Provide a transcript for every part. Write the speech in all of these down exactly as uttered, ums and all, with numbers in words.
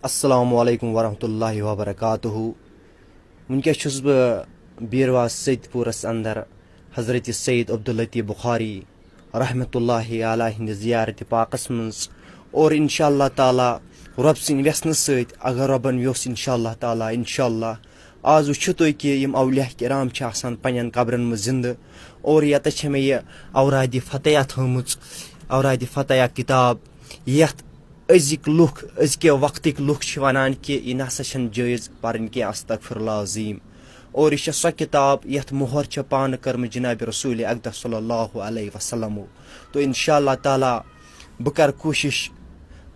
السلام علیکم ورحمۃ اللہ وبرکاتہ۔ وٕنکیٚس چھُس بہٕ بیٖرواہ سید پوٗرَس اندر حضرت سید عبداللطیف بخاری رحمۃ اللہ علیہ ہٕنٛدِ زیارت پاکَس منٛز، اور انشاء اللہ تعالیٰ رۄب سٕنٛدِ یژھنہٕ سۭتۍ، اگر رۄبَن یوٚژھ، انشاء اللہ تعالیٰ، انشاء اللہ، آز وٕچھِو تُہۍ کہِ یِم اولیاء کرام چھِ آسان پنٛنٮ۪ن قبرَن منٛز زِندٕ، اور ییٚتٮ۪تھ چھےٚ مےٚ یہِ اورادِ فتح تھٲومٕژ، اورادِ فتح کِتاب، یَتھ أزِکۍ لُکھ، أزکہِ وقتٕکۍ لُکھ چھِ وَنان کہِ یہِ نہ سا چھَنہٕ جٲیِز پَرٕنۍ کینٛہہ، استغفر اللہ عظیٖم۔ اور یہِ چھےٚ سۄ کِتاب یَتھ مۄہر چھےٚ پانہٕ کٔرمٕژ جناب رسول اقدس صلی اللہ علیہ وسلمو۔ تو انشاء اللہ تعالیٰ بہٕ کَرٕ کوٗشِش،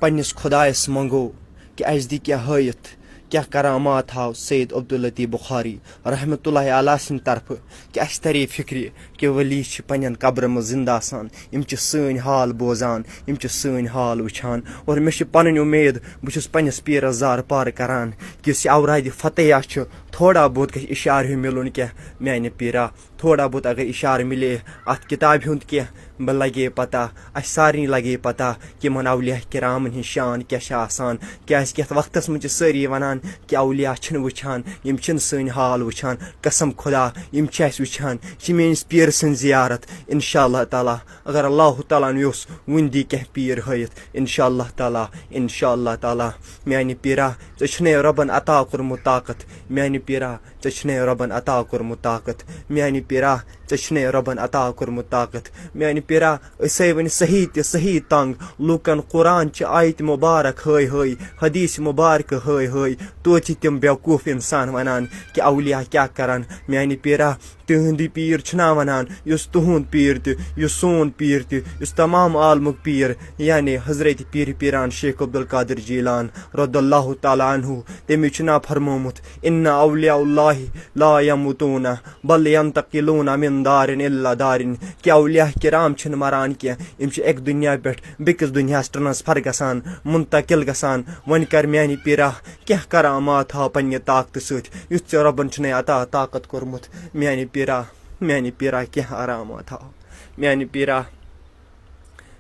پنٛنِس خۄدایَس منٛگو کہِ اَسہِ دِ کینٛہہ ہٲیِتھ، کینٛہہ کرامات ہاو سید عبداللطیف بخاری رحمۃ اللہ علیہ سٕنٛدِ طرفہٕ، کہِ اَسہِ تَرے فِکرِ کہِ ولی چھِ پنٛنٮ۪ن قبرَن منٛز زِندٕ آسان، یِم چھِ سٲنۍ حال بوزان، یِم چھِ سٲنۍ حال وٕچھان۔ اور مےٚ چھِ پَنٕنۍ اُمید، بہٕ چھُس پنٛنِس پیٖرَس زارٕ پار کران کہِ یُس یہِ اورادِ فتح چھُ، تھوڑا بہت گژھِ اِشارٕ ہیوٗ مِلُن کینٛہہ میٛانہِ پیٖرا، تھوڑا بہت اگر اِشارٕ مِلے اَتھ کِتابہِ ہُنٛد کینٛہہ، بہٕ لگے پتہ، اَسہِ سارنٕے لگے پتہ کہِ یِمن اولیاء کرامن ہٕنٛز شان کیٛاہ چھِ آسان، کیٛازِ کہِ یَتھ وقتس منٛز چھِ سٲری وَنان کہِ اولیاء چھِنہٕ وٕچھان، یِم چھِنہٕ سٲنۍ حال وٕچھان۔ قسم خۄدا، یِم چھِ اَسہِ وٕچھان، یہِ چھِ میٛٲنِس پیٖرٕ سٕنٛز زیارت۔ انشاء اللہ تعالیٰ، اگر اللہ تعالیٰ ہن یوٚژھ، وُنہِ دی کینٛہہ پیٖر ہٲیِتھ، انشاء اللہ تعالیٰ، انشاء اللہ تعالیٰ۔ میٛانہِ پیٖرا، ژےٚ چھُنے رۄبن عطا کوٚرمُت طاقت، میٛانہِ پیٖرا، ژےٚ چھُنے رۄبن عطا کوٚرمُت طاقت۔ میٛانہِ پیٖرا، ژےٚ چھُنے رۄبن عطا کوٚرمُت طاقت۔ میٛانہِ پیٖرا، أسۍ آے وۄنۍ صحیح تہِ صحیح تنگ۔ لوٗکن قرآن چہِ آیتہِ مُبارک ہٲے ہٲے، حدیث مُبارکہٕ ہٲے ہٲے، توتہِ چھِ تِم بیوقوٗف انسان ونان کہِ اولیاء کیٛاہ کرن۔ میٛانہِ پیٖرا، تِہُنٛدُے پیٖر چھُنا ونان، یُس تُہُنٛد پیٖر تہِ، یُس سون پیٖر تہِ، یُس تمام عالمُک پیٖر، یعنی حضرت پیٖرِ پیٖران شیخ عبدالقادر جیلان رضی اللہ تعالیٰ عنہ، تٔمِس چھُنا فرمومُت، ان اولیاء اللہ لا یموتون بل ینتقلون من دار الی دار، کہِ اولیاء کرام چھِنہٕ مران کینٛہہ، یِم چھِ اَکہِ دُنیا پٮ۪ٹھ بیٚکِس دُنیاہَس ٹرانسفر گژھان، منتقل گژھان۔ وۄنۍ کر میٛانہِ پیٖرا کینٛہہ کرامات ہاو پنٛنہِ طاقتہٕ سۭتۍ، یُس ژےٚ رۄبَن چھُنے عطا طاقت کوٚرمُت۔ میٛانہِ پیٖرا، میٛانہِ پیٖرا کینٛہہ کرامات ہاو، میٛانہِ پیٖرا،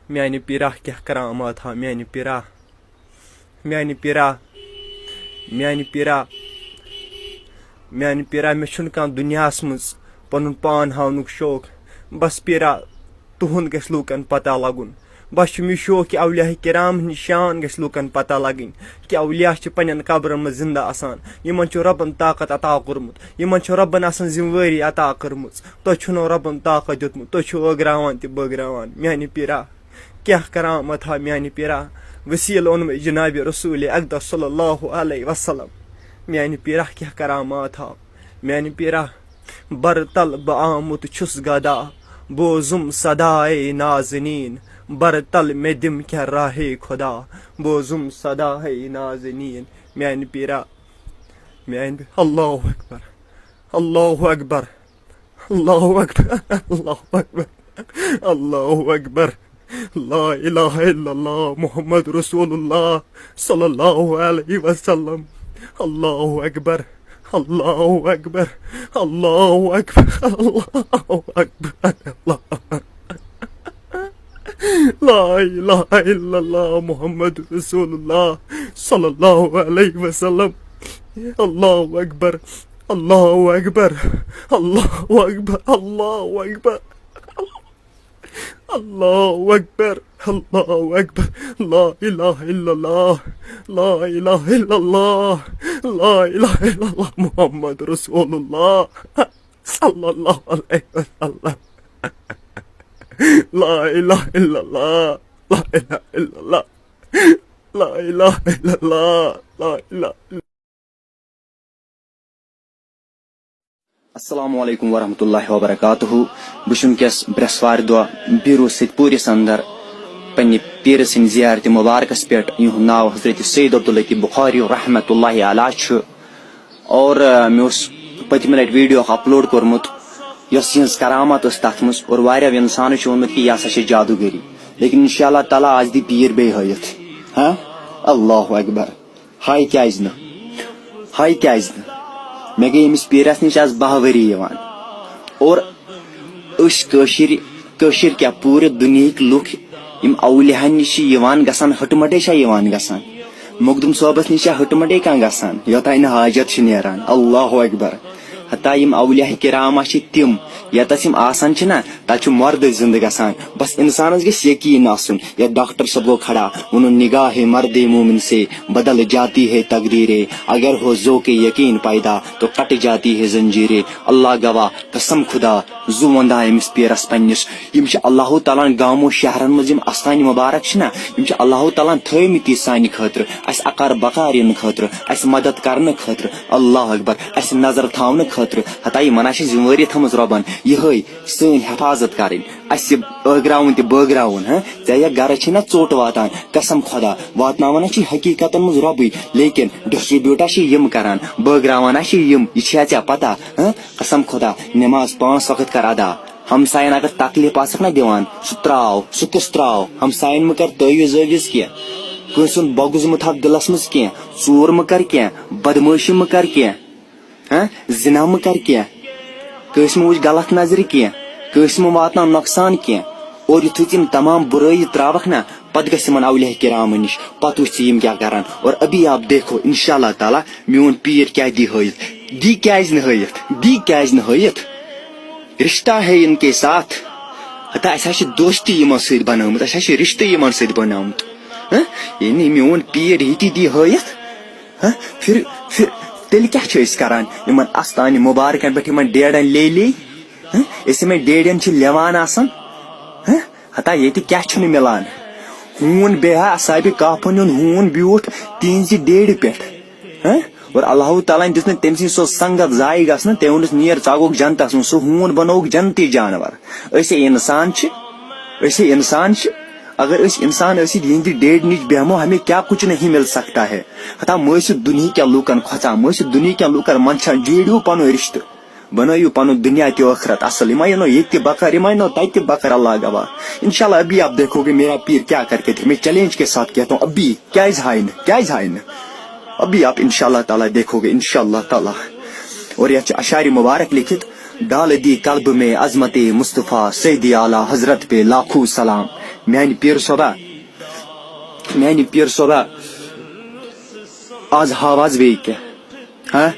میٛانہِ پیٖرا کینٛہہ کرامات ہاو، میٛانہِ پیٖرا۔ میٛانہِ پیٖرا، میٛانہِ پیٖرا، میٛانہِ پیٖرا، مےٚ چھُنہٕ کانٛہہ دُنیاہَس منٛز پَنُن پان ہاونُک شوق۔ بَس پیٖرا، تُہُنٛد گژھِ لوٗکَن پَتہ لَگُن۔ بَس چھُم یہِ شوق کہِ اولیاء کرام ہٕنٛز شان گژھِ لوٗکَن پَتہ لَگٕنۍ، کہِ اولیاء چھِ پنٛنٮ۪ن قبرَن منٛز زِندٕ آسان، یِمَن چھُ رۄبَن طاقت عطا کوٚرمُت، یِمَن چھُ رۄبَن آسان ذِمہٕ وٲری عطا کٔرمٕژ۔ تۄہہِ چھُنو رۄبَن طاقت دیُتمُت، تُہۍ چھِو أگراوان تہِ بٲگراوان۔ میٛانہِ پیٖرا، کیٛاہ کرامت ہا میٛانہِ پیٖرا، وسیٖلہٕ اوٚن مےٚ جناب رسول اقدس صلی اللہ علیہ وسلم۔ میٛانہِ پیٖرا کیٛاہ کرامات ہا میٛانہِ پیٖرا، بر تل بہٕ آمُت چھُس گدا، بوزُم صداے نازنیٖن، بر تل مےٚ دِم کینٛہہ راہے خدا، بوزُم صداے نازنیٖن۔ میٛانہِ پیٖرا، میٛانہِ پی-، اللہ اکبر، اللہ اکبر۔ اللہ اکبر، اللہ اکبر، اللہ اکبر۔ لا الہ الا اللہ محمد رسول اللہ صلی اللہ علیہ وسلم۔ اللہ اکبر، اللہ اکبر، اللہ اکبر، اللہ اکبر، اللہ۔ لا الہ الا اللہ محمد رسول اللہ صلی اللہ علیہ وسلم۔ اللہ اکبر، اللہ اکبر، اللہ اکبر، اللہ اکبر، اللہ اکبر، اللہ اکبر۔ لا الہ الا اللہ، لا الہ الا اللہ، لا الہ الا اللہ محمد رسول اللہ صلی اللہ علیہ وسلم۔ لا الہ الا اللہ، لا الہ الا اللہ، لا الہ الا اللہ، لا الہ الا۔ السلام علیکم ورحمۃ اللہ وبرکاتہ۔ بہٕ چھُس وٕنکیٚس برٛٮ۪سوارِ دۄہ بیٖروٗ سِدپوٗرِس اندر پننہِ پیٖرٕ سٕنٛدِ زیارتِ مُبارکس پٮ۪ٹھ، یِہُنٛد ناو حضرت سید عبداللطیف بخاری رحمۃ اللہ علیہ چھُ۔ اور، آ، مےٚ اوس پٔتمہِ لٹہِ ویڈیو اکھ اپلوڈ کوٚرمُت، یۄس یِہٕنٛز کرامت ٲس تتھ منٛز، اور واریاہو انسانو چھُ ووٚنمُت کہِ یہِ ہسا چھِ جادوگری، لیکن انشاءاللہ تعالیٰ آز دی پیٖر بیٚیہِ ہٲیِتھ۔ ہاں، اللہ اکبر۔ ہاے کیازِ نہٕ؟ ہاے کیازِ نہٕ؟ مےٚ گٔے أمِس پیٖرَس نِش آز باہ ؤری یِوان۔ اور أسۍ کٲشِرۍ، کٲشِرۍ کیٛاہ، پوٗرٕ دُنیہٕکۍ لُکھ یِم اولیاہَن نِش چھِ یِوان گژھان، ہٕٹہٕ مَٹَے چھا یِوان گژھان؟ مخدوم صٲبس نِش چھا ہٕٹہٕ مَٹے کانٛہہ گژھان، یوٚتانۍ نہٕ حاجت چھُ نیران؟ اللہ اکبر۔ حتیٰ یِم اولیاء کرام چھِ تِم، ییٚتَس یِم آسان چھِ نا، تَتہِ چھُ مردٕے زِندٕ گژھان۔ بس اِنسانَس گژھِ یقیٖن آسُن، یَتھ ڈاکٹر صٲب گوٚو کھڑا، ووٚنُن، "نگاہِ مرد مومن سے بدل جاتی ہے تقدیرے، اگر ہو ذوقِ یقین پیدا تو کٹ جاتی ہے زنجیرے۔" اللہ گواہ، قسم خدا، زُو وندان أمِس پیرس پننِس۔ یِم چھِ اللہ تعالیٰ ہن گامو شہرن منٛز یِم استان مبارک چھِ نا، یِم چھِ اللہ تعالیٰ ہن تھٲومٕتۍ یہِ سانہِ خٲطرٕ، اسہِ اکار بکار یِنہٕ خٲطرٕ، اسہِ مدد کرنہٕ خٲطرٕ، اللہ اکبر، اسہِ نظر تھاونہٕ خٲطرٕ۔ ہتا یِمن آسہِ ذمہٕ وٲری تھٲومٕژ رۄبن یِہے سٲنۍ حفاظت کرٕنۍ۔ اسہِ أگراوُن تہِ بٲگراوُن، ہاں، ژےٚ یہِ گرٕ چھِ نا ژوٚٹ واتان، قسم خدا، واتناوان چھِ حقیقتن منٛز رۄبٕے، لیکن distribute چھِ یِم کران، بٲگراوان چھِ یِم، یہِ چھےٚ ژےٚ پتہ، ہاں؟ قسم خدا، نماز پانٛژھ وقت کر ادا۔ ہمساین اگر تکلیف آسکھ نہ دِوان، سُہ تراو، سُہ کُس تراو؟ ہمساین مہ کر تٲویٖز ٲویٖز کینٛہہ۔ کٲنٛسہِ ہُنٛد بۄگُز مہ تھاو دِلس منٛز کینٛہہ، ژوٗر مہ کر کینٛہہ، بدمٲشی مہ کر کینٛہہ، ہاں؟ زنا مہ کر کینٛہہ، کٲنٛسہِ مہ وٕچھ غلط نظرِ کینٛہہ، کٲنٛسہِ مہ واتناو نۄقصان کینٛہہ۔ اور یُتھُے ژٕ یِم تمام بُرٲیی تراوکھ نہ، پتہٕ گژھِ یِمن اولیاء کرامن نِش، پتہٕ وٕچھ ژٕ یِم کیٛاہ کرن۔ اور ابھی آپ دیکھو، انشاءاللہ تعالیٰ، میون پیٖر کیٛاہ دی ہٲیِتھ، دی کیٛازِ نہٕ ہٲیِتھ، دی کیٛازِ نہٕ ہٲیِتھ؟ رشتہ ہے ان کے ساتھ۔ ہتا اسہِ ہا چھِ دوستی یِمن سۭتۍ بنٲومٕژ، اسہِ ہا چھِ رشتہٕ یِمن سۭتۍ بنومُت۔ ہہ؟ یعنی میون پیٖر یہِ تہِ دی ہٲیِتھ۔ ہہ؟ پھر، پھر، تیٚلہِ کیٛاہ چھِ أسۍ کران یِمن استانہِ مُبارکن پٮ۪ٹھ، یِمن ڈیڈن لیلے؟ ہہ؟ أسۍ یِمن ڈیڈن چھِ لٮ۪وان آسان۔ ہہ؟ ہتا ییٚتہِ کیٛاہ چھُنہٕ مِلان؟ ہوٗن بیٚیہِ ہا اصحابِ کہفن ہُنٛد ہوٗن بیوٗٹھ تِہنٛزِ ڈیڈِ پٮ۪ٹھ۔ ہہ؟ اور اللہ تعالیٰ ہن دِژ نہٕ تٔمۍ سٕنٛز سۄ سنگت ضایع گژھنہٕ، تٔمۍ ووٚنُس، "نیر، ژٕ آگوکھ جنتس منٛز۔" سُہ ہوٗن بنووُکھ جنتی جانور۔ أسۍ ہے انسان چھِ، أسۍ ہے انسان چھِ۔ اگر أسۍ انسان ٲسِتھ یِہنٛدِ ڈیڈِ نِش بیٚہمو، ہمیں کیا کچھ نہیں مل سکتا ہے۔ ہتا مہ ٲسِو دُنہِکٮ۪ن لوٗکن کھۄژان، مہ ٲسِو دُنہِکٮ۪ن لوٗکن منٛدچھان، جیٖڑِو پنُن رشتہٕ۔ بنٲیِو پنُن دُنیا تہِ ٲخرت اصل۔ یہِ ما یِنو ییٚتہِ تہِ بکار، یہِ ما یِنو تتہِ تہِ بکار، اللہ گواہ۔ انشاءاللہ ابھی آپ دیکھو گے میرا پیر کیا کر کے دکھ-، میں چیلنج کے ساتھ کہتا ہوں، ابھی کیازِ ہاے نہٕ، کیازِ ہاے نہٕ؟ ابھی آپ انشاءاللہ تعالیٰ دیکھو گے، انشاءاللہ تعالیٰ۔ اور یتھ چھِ اشعارِ مبارک لیکھِتھ، "ڈال دی قلب میں عظمت مصطفیٰ، سید اعلیٰ حضرت پہ لاکھوں سلام۔" میانہِ پیر صٲبا، میانہِ پیر صٲبا، آز ہاو آز بیٚیہِ کینٛہہ۔ ہاں؟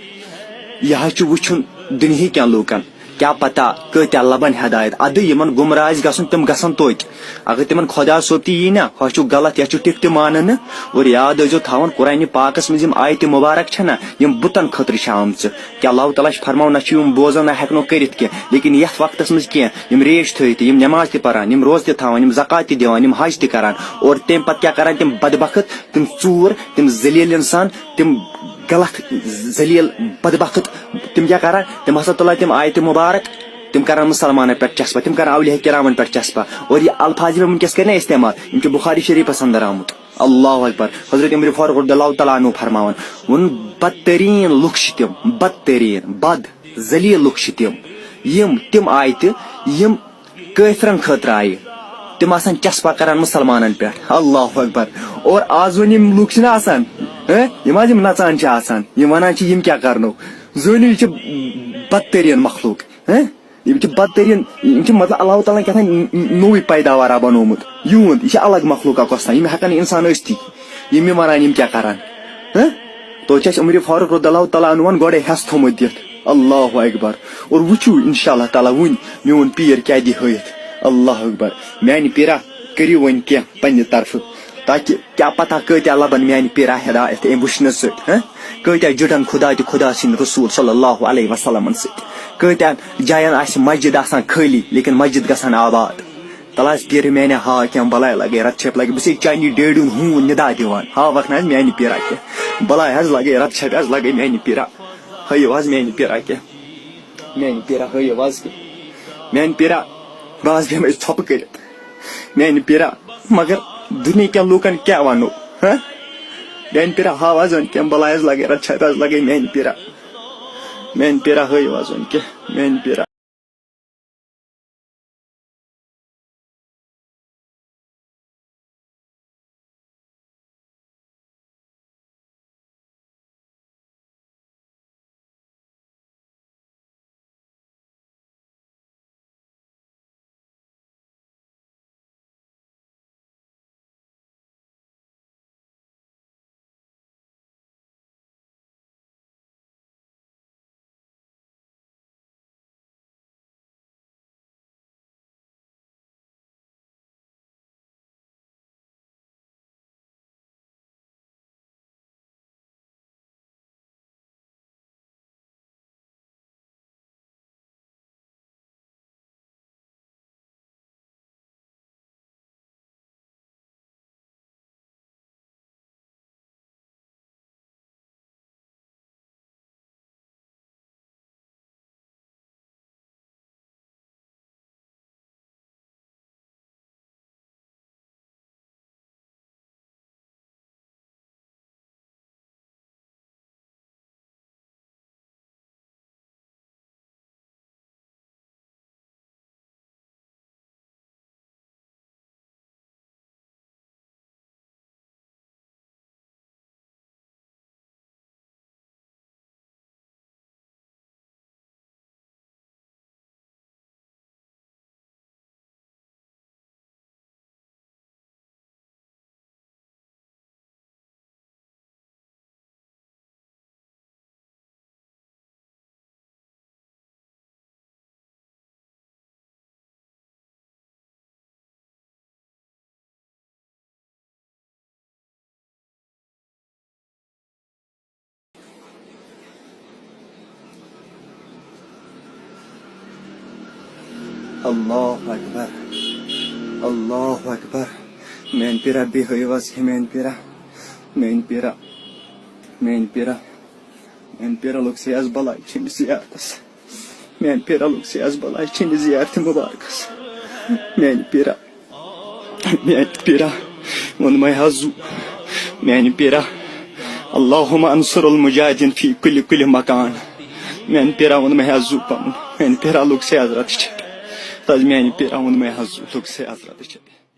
یہِ حظ چھُ وٕچھُن دُنہِکٮ۪ن لوٗکن۔ کیٛاہ پتہ کۭتیٛاہ لبن ہدایت۔ ادٕ یِمن گمراہ آسہِ گژھُن، تِم گژھن توتہِ۔ اگر تِمن خۄدا صٲب تہِ یی نا، ہۄ چھُ غلط، یتھ چھُ ٹِکٹہٕ مانان نہٕ۔ اور یاد ٲسۍزیو تھاوان، قرآنِ پاکس منٛز یِم آیتہِ مبارک چھےٚ نا، یِم بُتن خٲطرٕ چھِ آمژٕ۔ کیٛاہ اللہ تعالیٰ چھُ فرماوان، نہ چھُ یِم بوزان، نہ ہٮ۪کنو کٔرِتھ کینٛہہ، لیکن یتھ وقتس منٛز کینٛہہ، یِم ریش تھٲوِتھ، یِم نماز تہِ پران، یِم روزٕ تہِ تھاوان، یِم زکات تہِ دِوان، یِم حج تہِ کران، اور تمہِ پتہٕ کیٛاہ کران تِم بدبخت، تِم ژوٗر، تِم ذلیل انسان، تِم غلط، ذلیل، بدبخت، تِم کیٛاہ کران؟ تِم ہسا تُلان تِم آیتہِ مبارک، تِم کران مسلمانن پٮ۪ٹھ چسپا، تِم کران اولیاء کرامن پٮ۪ٹھ چسپا، اور یہِ الفاظ یِم وٕنکیٚس کرِ نا استعمال، یِم چھِ بخاری شریفس اندر آمُت۔ اللہ اکبر۔ حضرت عمر فاروق رضی اللہ تعالیٰ عنہ فرماوان، ووٚن، بدترین لُکھ چھِ تِم، بدترین، بد، ذلیل لُکھ چھِ تِم، یِم، تِم آیتہِ، یِم کٲفرن خٲطرٕ آیہِ۔ تِم آسان چسپا کران مسلمانن پٮ۪ٹھ۔ اللہ اکبر۔ اور آز وۄنۍ یِم لُکھ چھِنہ آسان، ہہ؟ یِم حظ یِم نژان چھِ آسان، یِم ونان چھِ، یِم کیٛاہ کرنو؟ زٲنِو، یہِ چھِ بدترین مخلوق، ہہ؟ یِم چھِ بدترین، یِم چھِ، مطلب، اللہ تعالیٰ ہن کیٛاہ تام نوٚوُے پیداوارا بنوومُت۔ یِہُنٛد، یہِ چھِ الگ مخلوقا کۄس تام، یِم ہٮ۪کن نہٕ انسان ٲسِتھٕے۔ یِم یِم ونان، یِم کیٛاہ کرن؟ ہہ؟ توتہِ چھِ اَسہِ عمر فاروق رضی اللہ تعالیٰ عنہ ہن گۄڈے ہٮ۪س تھوٚمُت دِتھ۔ اللہ اکبر۔ اور وٕچھِو انشاءاللہ تعالیٰ وٕنۍ میون پیٖر کیٛاہ دِ ہٲیِتھ۔ اللہ اکبر۔ میانہِ پیٖرا، کٔرِو وۄنۍ کینٛہہ پننہِ طرفہٕ، تاکہِ کیٛاہ پتہ کۭتیٛاہ لبن میانہِ پیٖرا ہدایت امہِ وٕچھنہٕ سۭتۍ، ہہ؟ کۭتیٛاہ جُڑن خدا تہٕ خدا سٕنٛدِ رسول صلی اللہ علیہ وسلمن سۭتۍ۔ کۭتیٛاہ جاین آسہِ مسجد آسان خٲلی، لیکن مسجد گژھن آباد۔ تَلہٕ حظ پیٖرٕ میٛانہِ ہاو کینٛہہ بَلاے لَگے رَتہٕ چھَپہِ لَگے۔ بہٕ چھُسَے چانہِ ڈیڈیُن ہوٗن نِدا دِوان۔ ہاوَکھ نہ حظ میٛانہِ پیٖرا کینٛہہ۔ بَلاے حظ لَگے رَتہٕ چھَپہِ حظ لَگے میٛانہِ پیٖرا۔ ہٲیِو حظ میٛانہِ پیٖرا کینٛہہ۔ میٛانہِ پیٖرا ہٲیِو حظ کینٛہہ۔ میٛانہِ پیٖرا، بہٕ حظ بیٚہمَے ژھۄپہٕ کٔرِتھ۔ میٛانہِ پیٖرا، مگر دُنہِکٮ۪ن لوٗکَن کیٛاہ وَنو؟ ہہ؟ میٛانہِ پیٖرا ہاو حظ وۄنۍ کینٛہہ۔ بَلاے حظ لَگے رَتہٕ چھَپہِ حظ لَگے میٛانہِ پیٖرا۔ میٛانہِ پیٖرا ہٲیِو حظ وۄنۍ کینٛہہ۔ میٛانہِ پیٖرا۔ اللہ اکبر، اللہ اکبر۔ میانہِ پیرا، بیٚہہ حظ کینٛہہ، میانہِ پیرا، میانہِ پیرا، میانہِ پیرا، میانہِ پیرا لوٚگ سیاس بلاے چھٔنِس زیارتس۔ میانہِ پیرا لوٚگ سیاس بلاے چھٔنِس زیارتہِ مبارکس۔ میانہِ پیرا، میانہِ پیرا، ووٚن مےٚ حظ زُو۔ میانہِ پیرا، اللہم انصر المجاہدین فی کُلہِ کُلہِ مکان۔ میانہِ پیرا، ووٚن مےٚ حظ زُو پنُن۔ میانہِ پیرا لوٚگ سیاس رتس چھٔپِتھ۔ تَس میانہِ پیرا، ووٚن مےٚ حظ زُو، لوٚگ سیاس رتس چھٔپِتھ۔